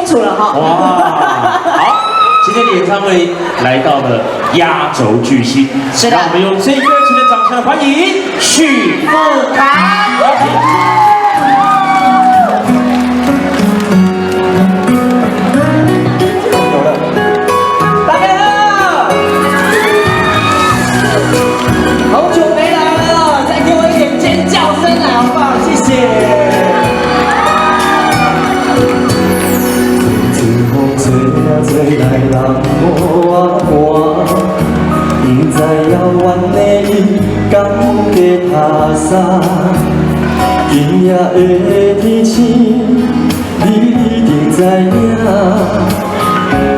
楚了哈。哇，好，今天的演唱會來到了壓軸巨星，是的。讓我們用最熱情的掌聲來歡迎許富凱。大家好，好久沒來了，再給我一點尖叫聲來好不好？謝謝。自風吹啊吹來人無我寒，不知遙遠的伊敢在塔沙。今夜的天星，你一定知影。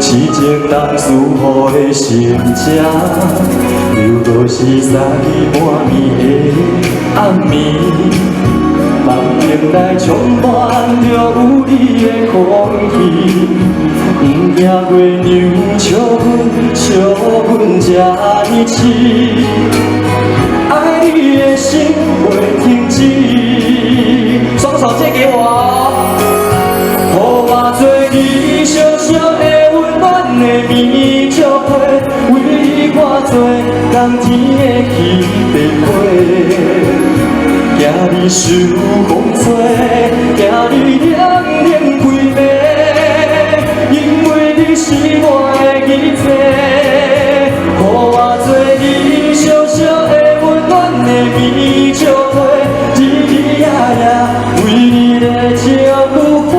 痴情人思雨的心情，犹阁是三更半暝的暗暝。梦境内充滿著有你的空氣，不驚月娘笑阮，笑阮這呢痴，愛你的心袂停止。雙手借給我，予我做你小小的溫暖的棉石被，為你化做冬天的彼白被。驚你受風吹，驚你冷冷規暝，因為你是我的一切。予我做你小小的溫暖的棉石被，日日夜夜為你的情如火，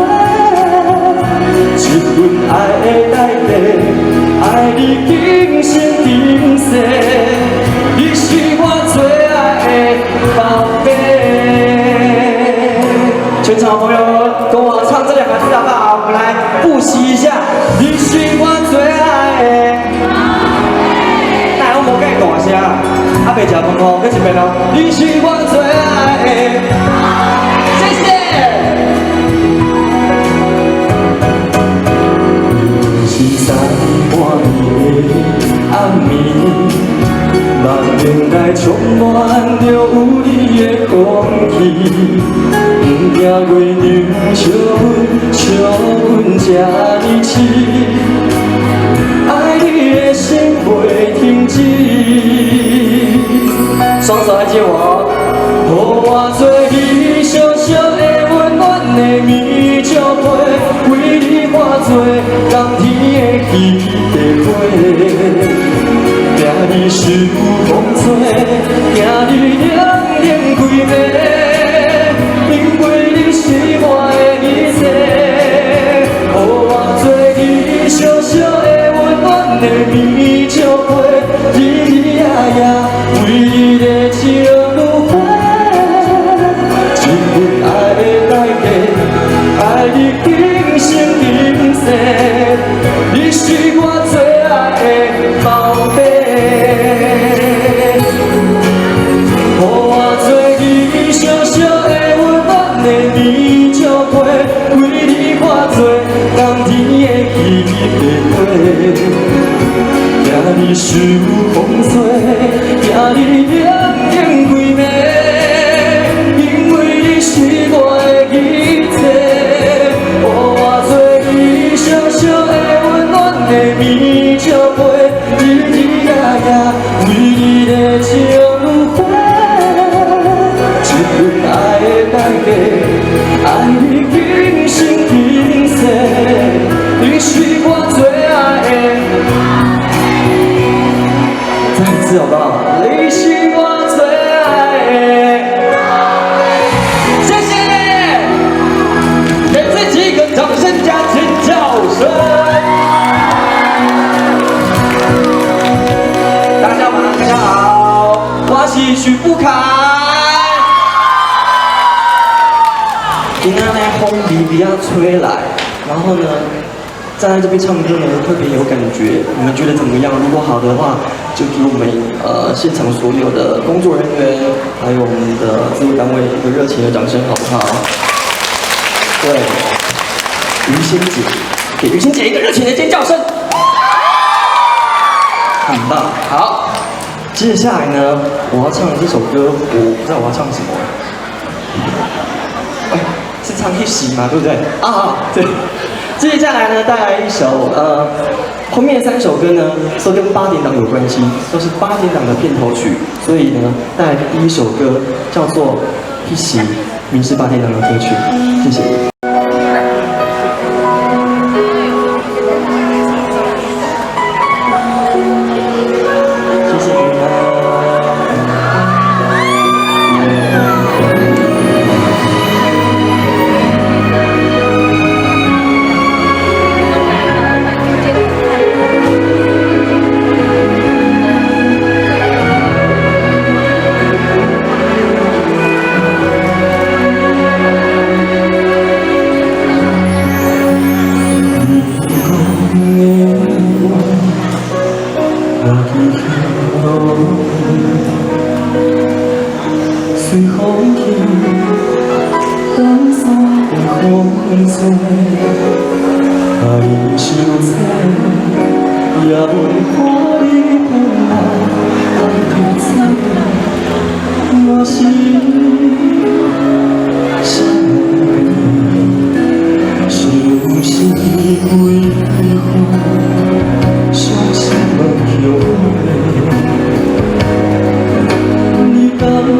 這份愛的代價，愛你今生今世，你是我最愛的寶貝。全場的朋友跟我唱這兩個字好不好？我們來複習一下，你是我最愛的。那我無介大聲，啊，袂食飯哦，閣一遍哦。你是我最愛的，謝謝。是三更半暝的暗暝，夢境內充滿著有你的空氣，不驚月娘笑阮，笑阮這呢痴，愛你的心袂停止。雙手來接我，予我做你小小的溫暖的棉石被，為你化做冬天的彼白被。驚你受風吹，驚你冷冷規暝，因為你是我的一切。予我做你小小的溫暖的棉石被，日日夜夜為你的情如火。這份愛的代價，愛你今生今世，你是我最愛的寶貝。予我做你小小的溫暖的棉石被，為你化做冬天的彼白被。驚你受風吹，驚你冷冷規暝，因為你是我的一切。予我做你小小的溫暖的棉石被，日日夜夜為你的情如火。這份愛的代價，愛你今生今世，你是我最愛的。再一次好不好？你是我最愛的。謝謝，給自己一個掌聲加尖叫聲。大家晚安，大家好，我是許富凱。今天呢，風微微仔吹來，然後呢，站在這邊唱歌呢，特別有感覺。你們覺得怎麼樣？如果好的話，就給我們現場所有的工作人員，還有我們的製作單位一個熱情的掌聲，好不好？對，於仙姐，給於仙姐一個熱情的尖叫聲，很棒。好，接下來呢，我要唱的這首歌，我不知道我要唱什麼。哎，是唱彼時嘛，對不對？啊，對，接下來呢，帶來一首後面三首歌呢，都跟八點檔有關係，都是八點檔的片頭曲，所以呢，帶來的第一首歌叫做《彼時》，民視八點檔的歌曲，謝謝。謝謝你們。你講的話，若去予隨風去，東山的風吹，愛傷淺，也袂看你變老，愛就知我是啥人，是不是规款傷心欲后悔？你敢會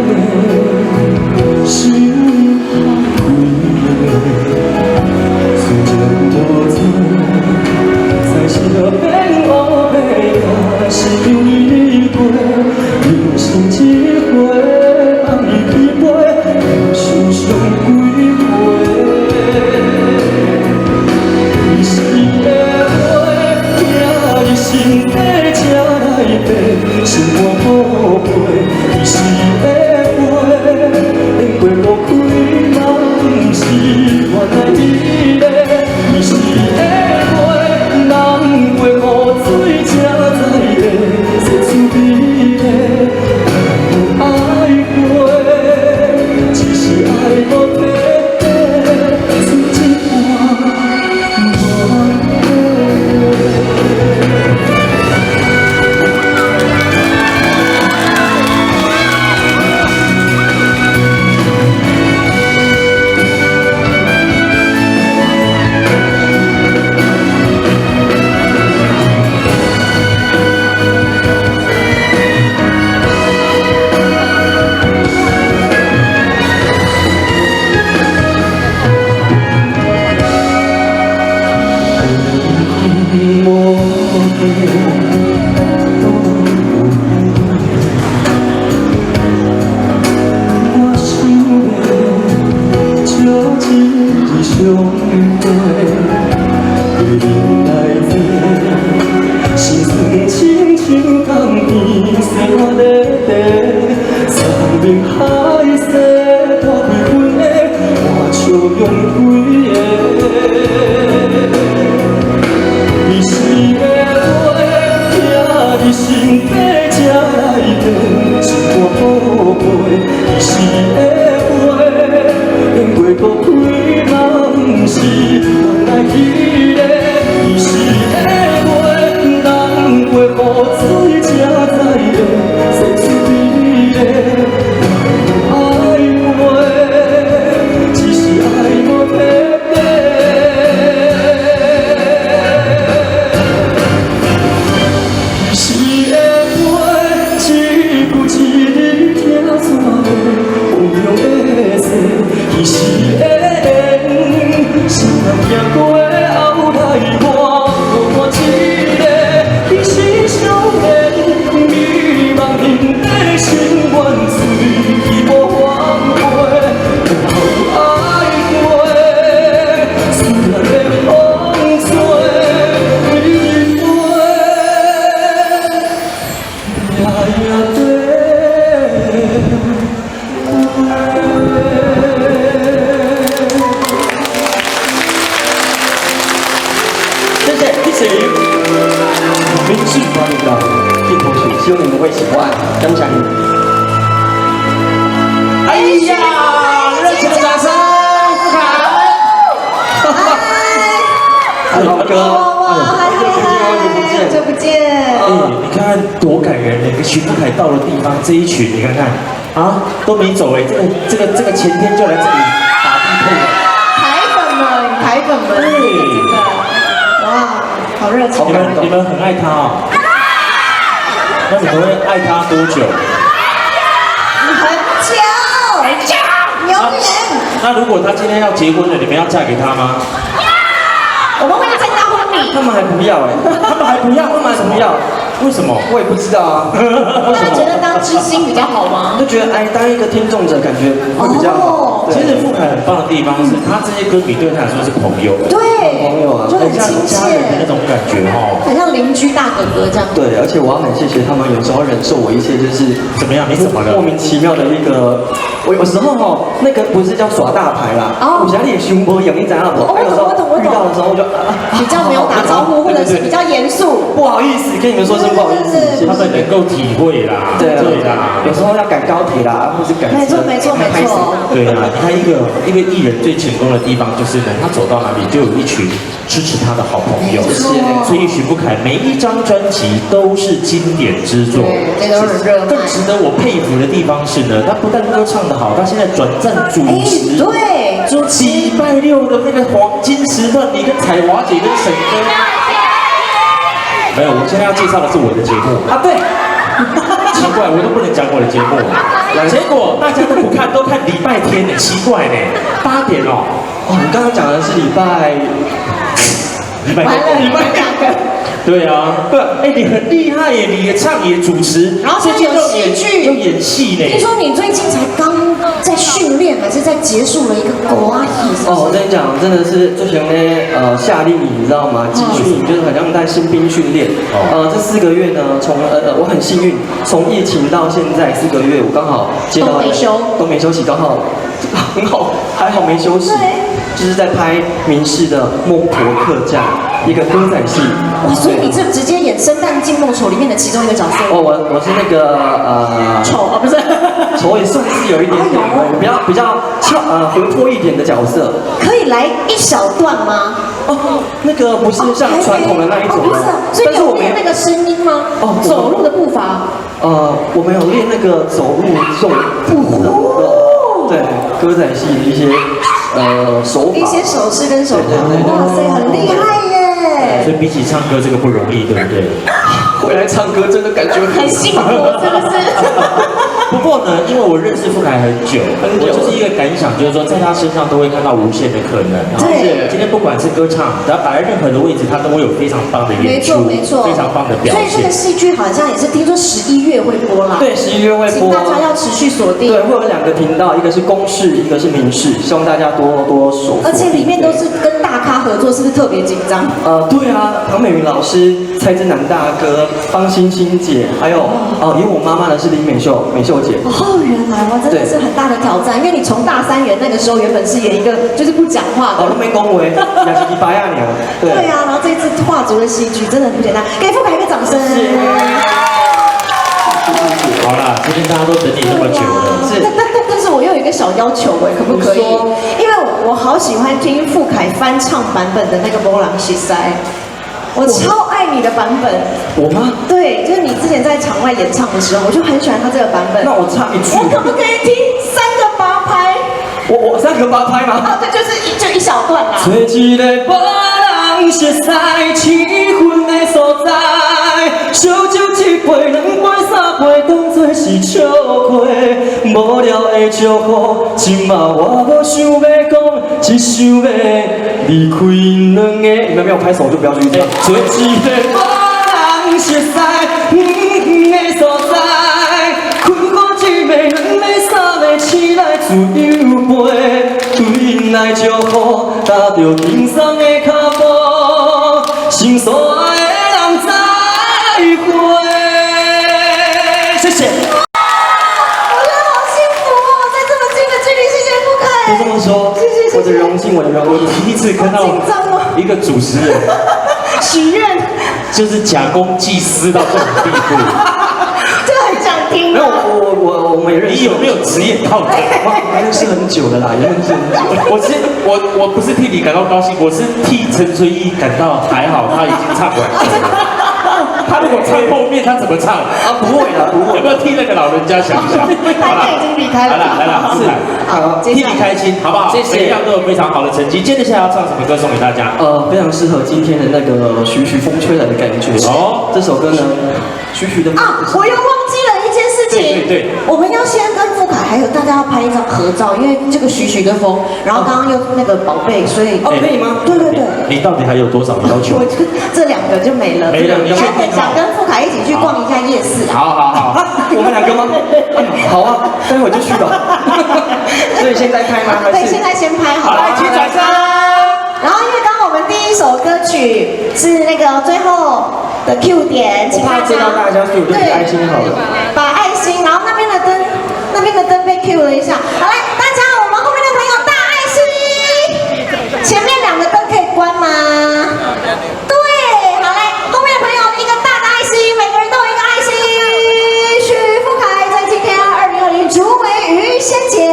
想較開？雖然無做，才是變烏白，也是有你過，人生一回，放你去飛，又受傷幾回。彼時的話，疼佇心底才來爬，心肝寶貝。彼時的話，連過無開嘛，毋是原來彼个。彼時的話，人過雨水才知的，世事美麗，愛過，只是愛無體，剩一半無底。無底都有我想欲借一日相陪，花面內底，心酸親像江邊雪咧地，山明海誓大開阮的，換笑容開的。彼時的話，疼佇心底才來爬，心肝寶貝。彼時的話，連過無開嘛，毋是原來彼个。彼時的話，人過雨水才知的，世事美麗，愛過，只是愛無體。彼時的話，一句一字聽怎會無用的誓？彼時的緣，誰人行過後來我孤單一個？彼時相戀，美夢面底心願隨去無反悔，有愛過，思念的風吹，你飛，夜夜飛。謝謝，一起民視八點檔片頭曲，希望你們會喜歡，感謝你們。哎呀，熱情的掌聲，富凱。哎，老哥，哇，嗨嗨嗨，好久不見！哎，你看看多感人！每個徐富凱到的地方，這一群你看看啊，都沒走哎，這個前天就來這裡打地鋪了。凱粉們，凱粉們，真的。好熱情。你們你們很愛他哦。那你們會愛他多久？很久，很久，永遠。那如果他今天要結婚了，你們要嫁給他嗎？我們會參加婚禮。他們還不要哎，他們還不要？他們還不要，為什麼？我也不知道啊。為大家覺得當知心比較好嗎？就覺得哎，當一個聽眾者感覺會比較好。其實富凱很棒的地方是他這些歌迷對他來說是朋友，對，朋友啊，就很親切，家人的那種感覺哦，很像鄰居大哥哥這樣。對，而且我要很謝謝他們，有時候忍受我一些就是怎麼樣？你怎麼了？莫名其妙的一個，我有時候哈，那個不是叫耍大牌啦，哦，有時你胸部有你知影無？我懂我懂我懂。遇到的時候就比較沒有打招呼，或者是比較嚴肅，不好意思跟你們說聲不好意思，他們能夠體會啦，對啦，有時候要趕高鐵啦，或是趕沒錯沒錯沒錯，對啊，你看一個藝人最成功的地方就是呢，他走到哪裡就有一群支持他的好朋友。所以許富凱每一張專輯都是經典之作，對，都很熱賣。更值得我佩服的地方是呢，他不但歌唱得好，他現在轉戰主持，對，主持禮拜六的那個黃金時段，你跟彩華姐跟沈哥，沒有，我現在要介紹的是我的節目啊，對。奇怪，我都不能講我的節目，結果大家都不看，都看禮拜天呢，奇怪呢，8點哦。哦，你剛剛講的是禮拜，禮拜禮拜兩個。對啊，對，哎，你很厲害耶，你也唱也主持，然後最近有戲劇，又演戲呢。聽說你最近才剛在訓練，還是在結束了一個歌仔戲？哦，我跟你講，真的是之前呢，夏令營你知道嗎？集訓營就是很像帶新兵訓練。這4個月呢，從我很幸運，從疫情到現在四個月，我剛好接到都沒休，都沒休息，剛好很好，還好沒休息，就是在拍民視的《孟婆客棧》一個歌仔戲。哇，所以你這直接演《生旦淨末丑》裡面的其中一個角色。哦，我是那個丑啊，不是丑也算是有一點點，比較俏活潑一點的角色。可以來一小段嗎？哦，那個不是像傳統的那一種，不是，所以你有練那個聲音嗎？哦，走路的步伐。我沒有練那個走路這種步伐，對，歌仔戲的一些手法，一些手勢跟手法，哇塞，很厲害耶！所以比起唱歌這個不容易，對不對？回來唱歌真的感覺很幸福，是不是？不過呢，因為我認識富凱很久，我就是一個感想，就是說在他身上都會看到無限的可能。對，今天不管是歌唱，只要擺在任何的位置，他都會有非常棒的演出，沒錯沒錯，非常棒的表現。所以這個戲劇好像也是聽說11月會播啦。對，11月會播，請大家要持續鎖定。對，會有兩個頻道，一個是公視，一個是民視，希望大家多多鎖。而且裡面都是跟大咖合作，是不是特別緊張？對啊，唐美雲老師、蔡振南大哥、方心欣姐，還有哦，演我媽媽的是林美秀，美秀姐。哦，原來哇，真的是很大的挑戰，因為你從大三元那個時候原本是演一個就是不講話的，哦，都沒講話，也是一白亞娘。對啊，然後這次跨足了戲劇，真的很不簡單，給富凱一個掌聲。好啦，今天大家都等你那麼久了，是。但是我又有一個小要求哎，可不可以？因為我好喜歡聽富凱翻唱版本的那個《無人熟似》。我超愛你的版本。我嗎？對，就是你之前在場外演唱的時候，我就很喜歡他這個版本。那我唱一句。我可不可以聽3個8拍？我3個8拍嗎？啊，對，就是一小段啦。找一個無人熟似、試阮的所在，燒酒一杯、兩杯、三杯，當作是笑話。無聊的招呼，這馬我無想欲講，只想欲離開兩个。你們沒有拍手，我就不要繼續唱。找一個無人熟似、遠遠的所在，困苦一暝、兩暝、三暝，醒來自由飛，對𪜶來招呼，踏著輕鬆的跤步，心所愛的人再會。謝謝。我覺得好幸福哦，在這麼近的距離，謝謝富凱。別這麼說，謝謝，我的榮幸，我的榮幸。第一次看到一個主持人許願，就是假公濟私到這種地步，這個很想聽。沒有，我們也認識。你有沒有職業道德？我認識很久的啦，也認識很久。我不是替你感到高興，我是替陳翠依感到還好，他已經唱完。他如果唱後面，他怎麼唱？啊，不會啦，不會。有沒有替那個老人家想一想？他應該已經離開了。好了，來了，是好，替你開心，好不好？謝謝。每一樣都有非常好的成績。接着下來要唱什麼歌送給大家？非常適合今天的那個徐徐風吹來的感覺。哦，這首歌呢，徐徐的啊，我又忘記了一件事情。對對對，我們要先跟富凱還有大家要拍一張合照，因為這個徐徐的風，然後剛剛又那個寶貝，所以哦，可以嗎？對對對。你到底還有多少要求？我這兩個就沒了。沒了，你確定？想跟富凱一起去逛一下夜市。好好好，我們兩個嗎？好啊，待會就去吧。所以現在拍嗎？對，現在先拍好。好，來，一起轉身。然後因為剛剛我們第一首歌曲是那個最後的 cue 點，請大家，知道大家，所以我就給愛心好了。把愛心，然後那邊的燈，那邊的燈被 cue 了一下。好來，大家，我們後面的朋友大愛心，前面兩個燈可以關嗎？對，好來，後面的朋友一個大的愛心，每個人都有一個愛心。許富凱在今天2020竹圍魚仙節，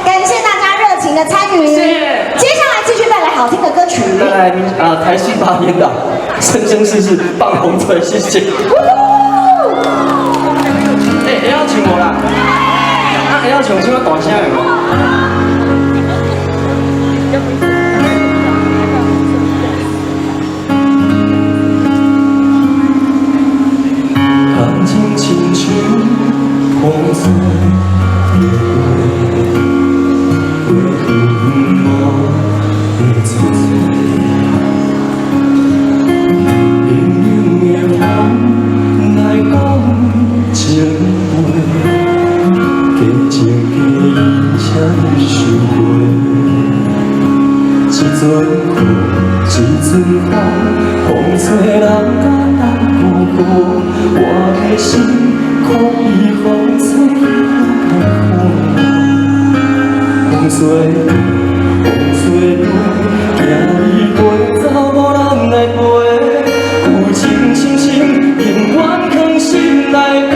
感謝大家熱情的參與。接下來繼續帶來好聽的歌曲。帶來台視八點檔，生生世世放風吹，謝謝。欸，會曉唱無啦？啊，會曉唱，唱較大聲的無？感情親像風吹的飞，飞远无地吹。冷冷的風來講情話，假情假意請你收回。一陣雨，一陣風，風吹人甲人孤孤，我的心可比風吹较苦。風吹雨，風吹雨，驚伊飛走無人來陪。舊情深深，永遠藏心內底。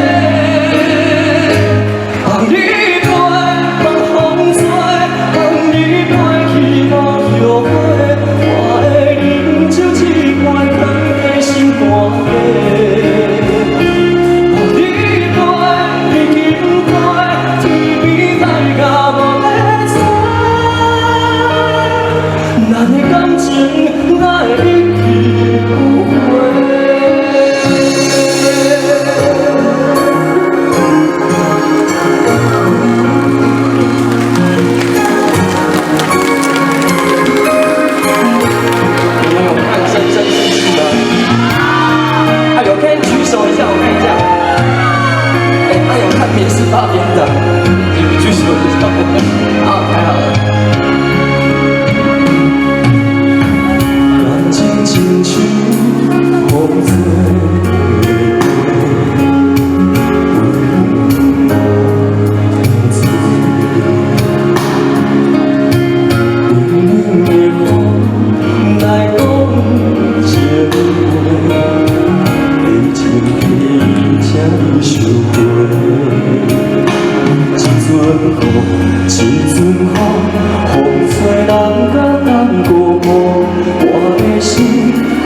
放你飛，放風吹，放你飛去無後悔。我的啉酒一杯，藏在心肝底。放你飛，你緊飛，天邊海角無得找。咱的感情哪會一去不回？你們有看《生生世世》嗎？啊，有看舉手一下，我看一下。哎，啊有看《民視八點檔》，你們舉手一下。好，太好了。感情親像風吹的飞，冷冷的風來講情話，假情假意請你收回。一陣雨，一陣風，風吹人甲人孤孤，我的心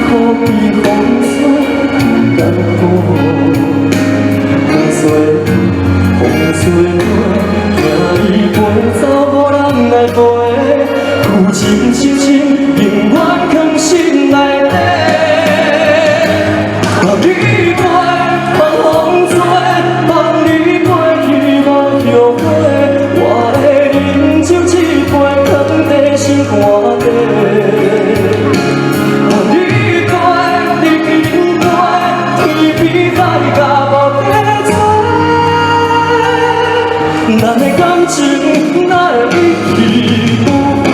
可比風吹艰苦。風吹雨，風吹雨，驚伊飛走無人來陪。舊情深深，永遠藏心內底。放你飛，放風吹，放你飛去無後悔。我的啉酒一杯，藏在心肝底。放你飛，你緊飛，天邊海角無得找。咱的感情哪會一去不回？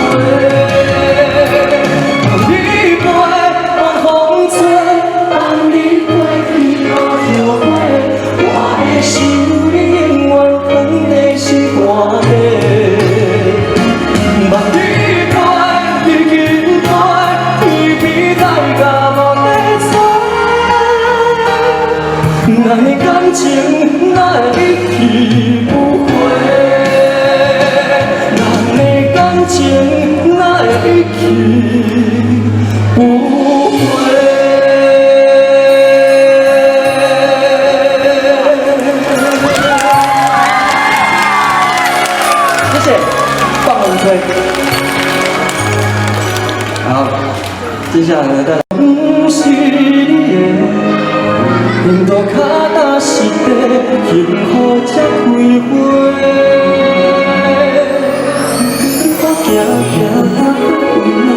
放你飛，放風吹，放你飛去無後悔。我的想你永遠藏在心肝底。望你飛，你緊飛，天邊海角無得找。咱的感情哪會一去不回？咱的感情哪會一去不回？好，接下來呢，帶來。不是你的，沿途跤踏實地，幸福才開花。我行行行過運命，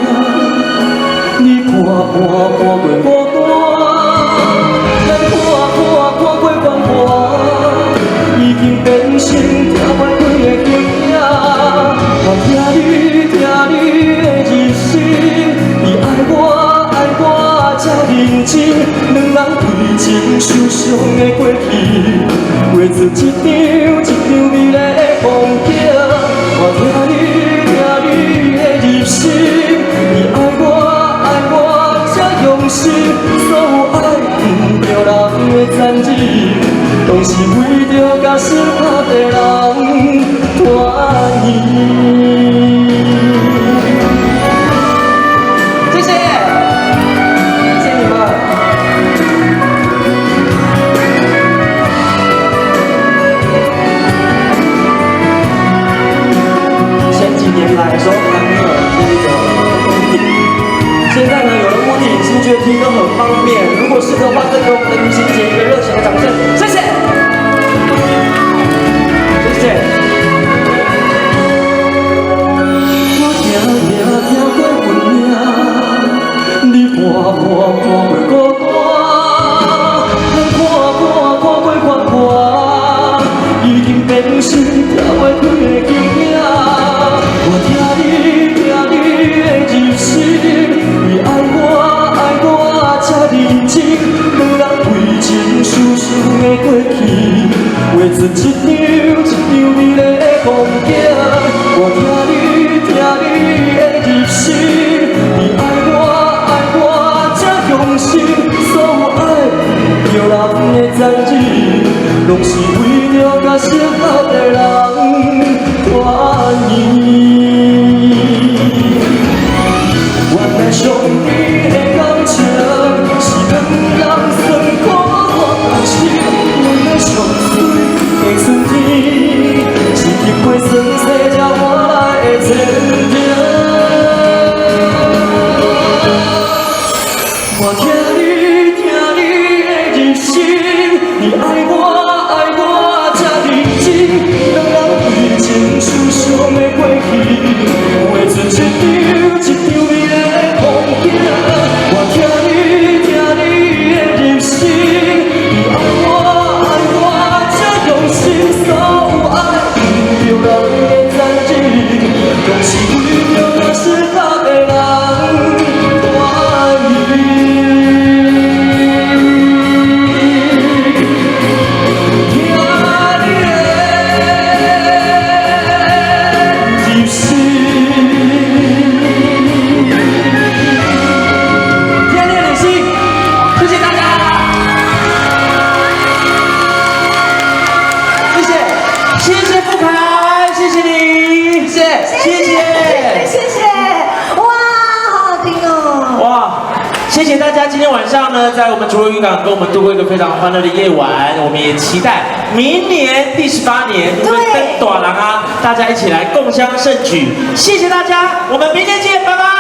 你伴伴伴過孤單，咱看看看過繁華，已經變成拆袂開的形影。我聽你聽你的入心，你愛我愛我這認真，兩人為情受傷的過去，畫出一張一張美麗的風景。我聽你聽你的入心，你愛我愛我這用心，所有愛毋著人的殘忍，攏是為著佮心合的人團圓。謝謝，謝謝你們。前幾年來的時候還沒有這個屋頂，現在呢有了屋頂，是不是覺得聽歌很方便？如果是的話，再給我們的雨欣姐一個熱情的掌聲，謝謝，謝謝。我行行行過運命，你伴伴伴過孤單，咱看看看過繁華，已經變成拆袂開的形影。我聽你聽你的入心，你愛我愛我這認真，兩人為情受傷的過去，畫出一張一張美麗的風景。我聽你聽你的入心，你愛我愛我這用心，所有愛毋著人的殘忍，攏是為著佮適合的人團圓。原來上甜的感情是兩人酸苦我同心，原來上媠的春天是經過酸澀才換來的前程。我聽你聽你的入心，你愛我愛我這認真，兩人為情受傷的過去，畫出一張一張美麗的風景。我聽你聽你的入心，你愛我愛我這用心，所有愛毋著人的殘忍，攏是為著佮適合的人團圓。聽你的入心，聽你的入心，謝謝大家，謝謝，謝謝富凱，謝謝你，謝謝，謝謝，謝謝，哇，好好聽哦。哇，謝謝大家今天晚上呢，在我們竹圍漁港跟我們度過一個非常歡樂的夜晚。我們也期待明年第18年，我們登大人啊，大家一起來共襄盛舉。謝謝大家，我們明天見，拜拜。